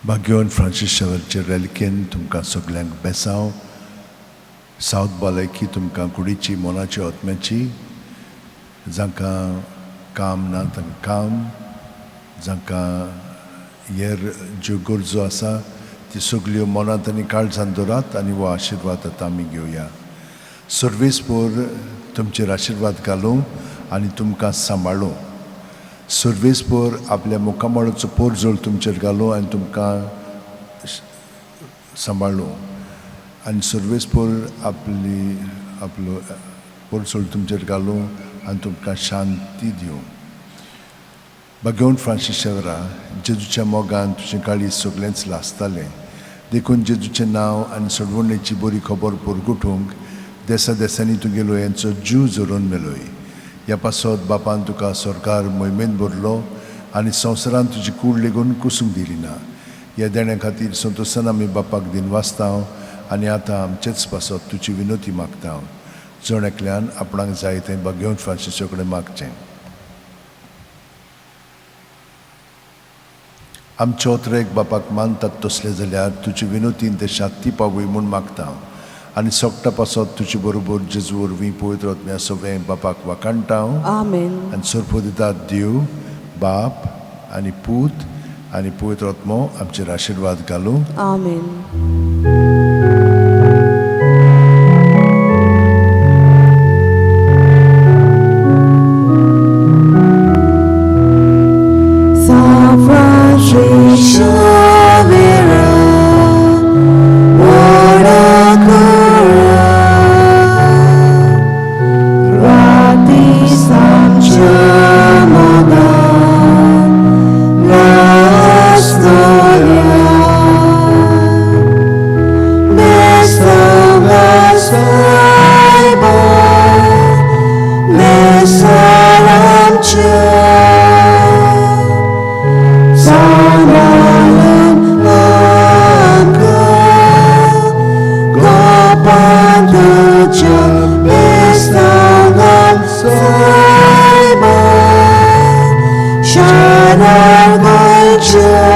भाग्यवन Francis शावरचे रेलिकेन तुमकां सगल्यांक बेसांव, south भलायकी तुमकां कुडीची, मनाची, आत्म्याची. जांकां काम ना तांकां काम, जांकां हेर ज्यो गरजो आसा ती सगल्यो मनांत आनी काळजांत दवरात आनी हो आशिर्वाद आतां आमी घेवया. सर्वेस्पोर तुमचेर आशिर्वाद घालूं आनी तुमकां सांबाळूं. सर्वेस्पोर आपल्या मुखामळाचो पोरजोळ तुमचेर घालूं आनी तुमकां सांबाळूं. आनी सर्वेस्पोर आपली आपलो पोरजोळ तुमचेर घालूं आनी तुमकां शांती दिवं. भाग्यवंत फ्रांसीस शेवरा, जेजूच्या मोगान तुजें काळीज सगळेंच लासतालें, देखून जेजूचें नांव आनी सोडवणेची बरी खबर परगटूंक देसा देसांनी तुगेलो यांचो जीव झरोवन मेलोय. ह्या पासत बापान तुका सरकार मोहिमेंत भरलो आनी संवसारांत तुजी कूड लेगून कुसूंक दिली ना. ह्या देण्या खातीर संतोशान आमी बापाक दिनवासता आनी आतां आमचेच पासत तुजी विनोती मागता. जण एकल्यान आपणाक जाय तें भाग्यवंत फ्रांसीसा कडेन मागचें. आमचे ओतरेक बापाक मानतात तसलें जाल्यार तुजे विनोतीन ते शांती पावय म्हूण मागता आनी सोगटा पासत तुजे बरोबर जेजू वरवीं पवित्र आत्म्या सगळें बापाक वाखाणटा. आमेन. आनी सरपो दितात देव बाप आनी पूत आनी पवित्र आत्मो आमचेर आशिर्वाद घालूं. आमेन. San Francisco Xavier, ora cura, gratis amada la storia, Mesta saiba, mesalam Samalam angka Gopandaja Bestangan Saiba Shanar Goicha.